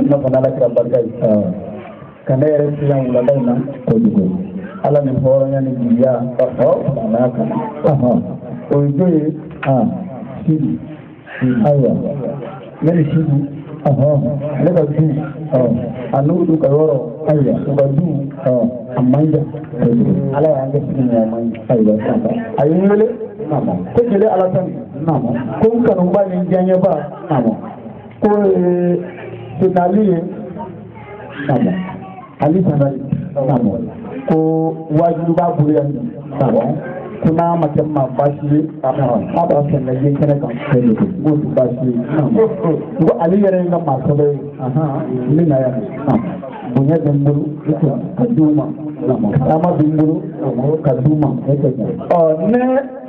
N'a fana Ala kira barika ye. Ka ne yɛrɛ sisan wulada in na. Kojugu. Ala ni hɔrɔnya ni jigiya. Silamɛya kama. O ye jɔn ye? Sidi. Ayiwa. Ne ni Sidi. Ale ka du. A n'olu ka yɔrɔ. Ayiwa. U ka du. A man jan. Ala y'an kɛ sigiɲɔgɔnma ye. Ayiwa. A ye n wele. Ko Jeli Alasani. Ko n kanuba ni n diyaɲɛba. Ko Senali ye. Ali Sanali. Ko wajibi b'a bolo yan. Ko n'a ma kɛ maa baasi ye, k'a b'a fɛ ka ye kɛnɛ kan. N k'o tɛ baasi ye. N ko ale yɛrɛ ye n ka maa sɛbɛ ye. N bɛ na yan. Bonya bɛ n bolo ka d'u ma. Karama bɛ n bolo ka d'u ma. Ɔ ne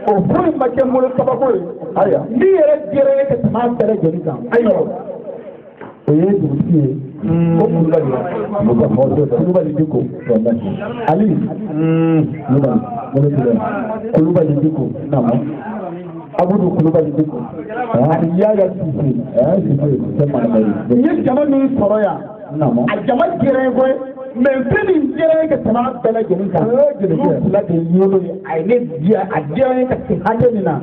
o foyi ma kɛ n bolo kabako ye. Ayiwa. Min yɛrɛ diyara n ye ka tɛmɛ a bɛɛ lajɛlen kan. Ayiwa. O ye dugutigi ye. Ko Kulubali. Kulubali Diko. Ali. Kulubali Diko. Abudu Kulubali Diko. Ani Yaya Sise. N ye jama min sɔrɔ yan. A jama diyara n ye koyi. Mais fɛn min diyara n ye ka tɛmɛ a bɛɛ lajɛlen kan. N'o fila de ye ye. A ye ne diya, a diyara n ye ka se hakɛ min na.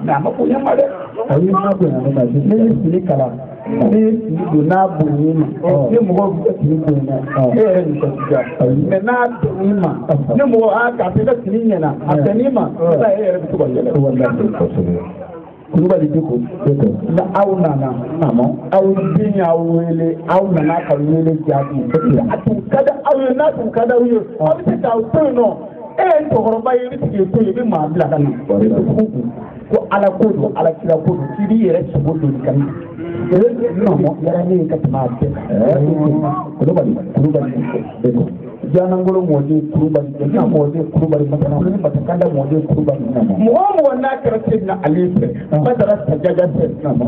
Mais a ma bonya ma dɛ. Ayi, ma bonya ne ma. Ne ye fini kala. Ne ye fini don n'a bony'i ma. Ni mɔgɔw bɛ fini bonya, e yɛrɛ nisɔndiya. Mais n'a bɛnn'i ma, ni mɔgɔ a karisa i ka fini ɲɛna, a bɛnn'i ma, i b'a ye e yɛrɛ bɛ to ka yɛlɛ. Kulubali Diko. Ni aw nana, aw den y'aw wele, aw nana ka wele jaabi. A tun ka di aw ye, n'a tun ka di aw ye, aw bɛ se k'aw to yen nɔ. E ye cɛkɔrɔba ye, i bɛ se k'i to yen, i bɛ maa bila ka na. Ko Ala ko don, Ala kira ko don, k'i b'i yɛrɛ sogo don ka na. Yɛrɛ ne ye ka tɛmɛ a bɛɛ kan. Kulubali, Kulubali Diko. Janangolo mɔden Kulubali, Jɛnɛ mɔden Kulubali, Matakulu Matakanda mɔden Kulubali. Mɔgɔ o mɔgɔ n'a kɛra Seydina Ali fɛ, Badara Sajaja fɛ,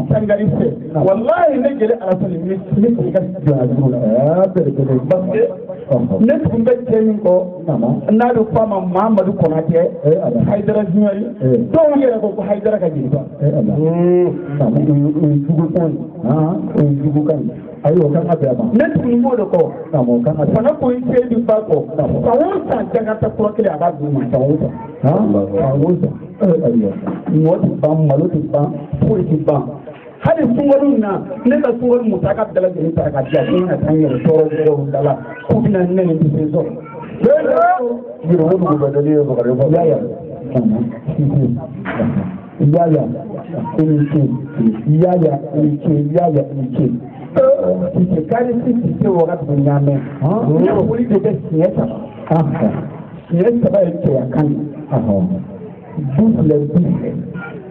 Sangari fɛ, walahi ne Jeli Alasani ne tun ka jɔnya juru la. Parce que ne tun bɛ cɛ min kɔ, n'a bɛ fɔ a ma Mamadu Konatɛ, Hayidara Junior, dɔw yɛrɛ ko ko Hayidara ka jeliba. O ye jugukan ye, o ye jugukan ye. Ayi, o kan ka bɛn a ma. Ne tun b'o de kɔ. Fana ko i se bi ba kɔ. San o san Jakarta kura kelen a b'a d'u ma san o san. San o san. Ayiwa. Ɲɔ tɛ ban, malo tɛ ban, foyi tɛ ban. Hali sunkalo in na, ne ka sunkalo musaka bɛɛ lajɛlen ta ka di yan, ko n ka taa n yɛrɛ tɔɔrɔ mɔgɔw da la, k'u bɛna ne ni tɛ sɔrɔ. Yɛrɛ dugu bɛɛ ye Bakari fɔ. Yaya. Yaya. I ni ce. Yaya i ni ce. Yaya i ni ce. Sise kari si Sise wagati ɲaamɛ. Ne wuli de bɛ siɲɛ saba. Siɲɛ saba ye cɛya kan ye. Du filɛ, du filɛ.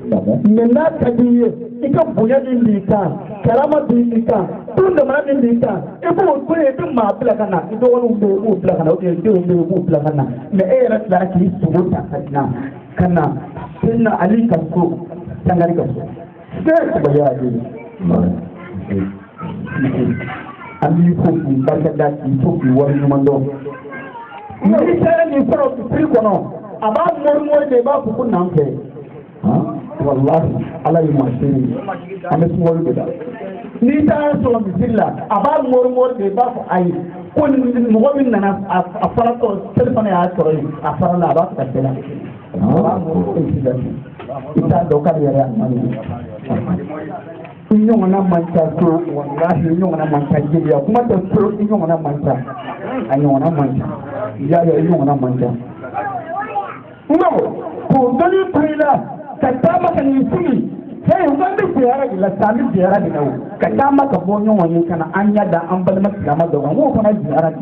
Mais n'a ka di i ye, i ka bonya min b'i kan, karama min b'i kan, du damana min b'i kan, i b'o to yen, i bɛ maa bila ka na, i dɔgɔninw bɛ yen, i b'u bila ka na, ou bien denw bɛ yen, i b'u bila ka na. Mais e yɛrɛ tilara k'i sogo ta ka na, ka na Seydina Ali ka so, Sangari ka so. An b'i fo k'i barika da, k'i fo k'i wari ɲuman dɔn. N'i taara nin sɔrɔ misiri kɔnɔ, a b'a mori mori de, i b'a fɔ ko n'an fɛ. Walahi Ala ye maa seere ye, an bɛ sunkalo de la. N'i taara sɔrɔ misiri la, a b'a mori mori de, i b'a fɔ ayi ko mɔgɔ min nana a faratɔ seli fana y'a sɔrɔ yen, a farala a b'a fɛ ka seli. A b'a mori mori de, i t'a dɔn k'ale yɛrɛ y'a mali. I ɲɔgɔnna man ca so, walahi i ɲɔgɔnna man ca jeliya kuma tɛ so, i ɲɔgɔnna man ca, a ɲɔgɔnna man ca, yaya i ɲɔgɔnna man ca. N ko k'o dɔnni to i la ka taama ka n'i sigi hey, n bɛ ziyara de la sa, an bɛ ziyara de la o, ka taama ka bɔ ɲɔgɔn ye ka na an ɲɛ da an balima silama dɔ kan, n k'o fana ziyara de.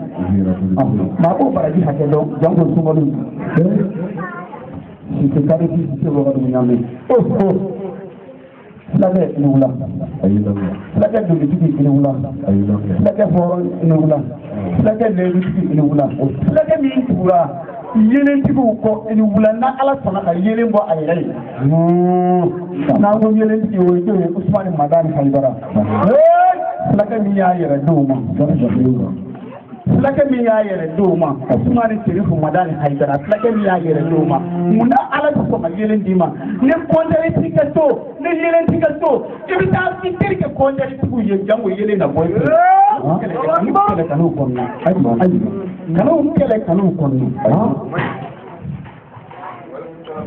Maa b'o baraji hakɛ dɔn, janko sunkalo in. Sise kari si Sise wagadu ɲaamɛ. Fulakɛ i ni wula. Fulakɛ dugutigi i ni wula. Fulakɛ hɔrɔn i ni wula. Fulakɛ lɛdutigi i ni wula. Fulakɛ min tugura yeelentigiw kɔ i ni wula, n'a Ala sɔnna ka yeelen bɔ a yɛrɛ ye. N'an ko yeelentigi, o ye jɔn ye? Usumani Madani Hayidara. Fulakɛ min y'a yɛrɛ d'o ma. Fulakɛ min y'a yɛrɛ d'o ma, Usumani Serifu Madani Hayidara, fulakɛ min y'a yɛrɛ d'o ma, mun na Ala bɛ sɔn ka yeelen d'i ma? Ni kɔntɛri t'i ka so, ni yeelen t'i ka so, i bɛ taa i teri kɛ kɔntɛritigiw ye, jango yeelen ka bɔ i fɛ. Kɛlɛ kan'u kɔnɔna. Ayiwa ayiwa. Kan'u kɛlɛ kan'u kɔnɔna.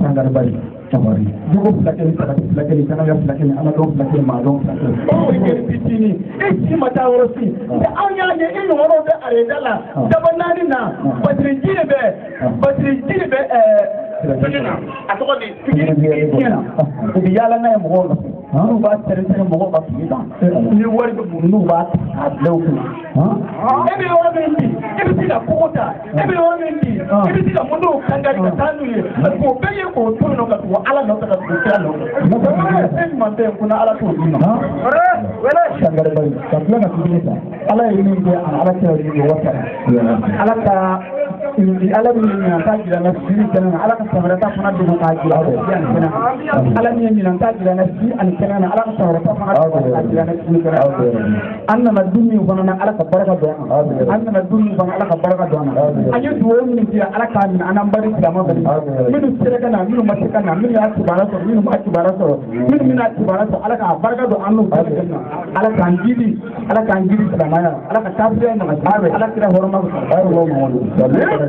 Sangare bari. Tabari. Jogo fila kelen, sabati fila kelen, kanaya fila kelen, ala dɔn fila kelen, maa dɔn fila kelen. O ye fitinin. E si ma taa yɔrɔ si. Anw y'a ye i ɲɔgɔnnaw bɛ areda la. Daba naani na. Batiri ji de bɛ. Batiri ji de bɛ fɛngɛ na. A tɔgɔ di. Pikiri na. U bɛ yaala n'a ye mɔgɔw nɔfɛ. N'u b'a tɛrɛntɛrɛn mɔgɔw ka fini kan. Ni wari bɛ mun n'u b'a ta k'a bila u kunna. E bɛ yɔrɔ min bi, e bɛ se ka kogo ta. E bɛ yɔrɔ min bi, e bɛ se ka motow kankari ka taa n'u ye. K'o bɛɛ ye k'o to yen nɔ ka tugu Ala nɔfɛ ka tugu kira nɔfɛ. Fɛn ɲuman bɛ yen ko n'Ala t'o d'i ma. Sangare bari ka tila ka tuguni ta. Ala ye min kɛ ani Ala kira ye min kɛ wasara. Ala ka Ala min ye ɲinan ta jira n na si ni kɛnɛ na, Ala ka san wɛrɛ ta fana dogo k'a jira si ani kɛnɛ na. Ala min ye ɲinan ta jira n na si ani kɛnɛ na, Ala ka san wɛrɛ ta fana dogo k'a jira n na si ni kɛnɛ na. An nana du min fana na, Ala ka barika don an na. An nana du min fana, Ala ka barika don an na. An ye dugawu min kɛ, Ala k'a minɛ an n'an bari silamɛ bɛɛ. Minnu sera ka na, minnu ma se ka na, minnu y'a kibaruya sɔrɔ, minnu m'a kibaruya sɔrɔ, minnu bɛna kibaruya sɔrɔ, Ala k'a barika don an n'u bɛɛ lajɛlen na. Ala k'an jidi, Ala k'an jidi silamɛya la, Ala ka kafiriya nɔgɔya, Ala kira hɔrɔma kosɔn.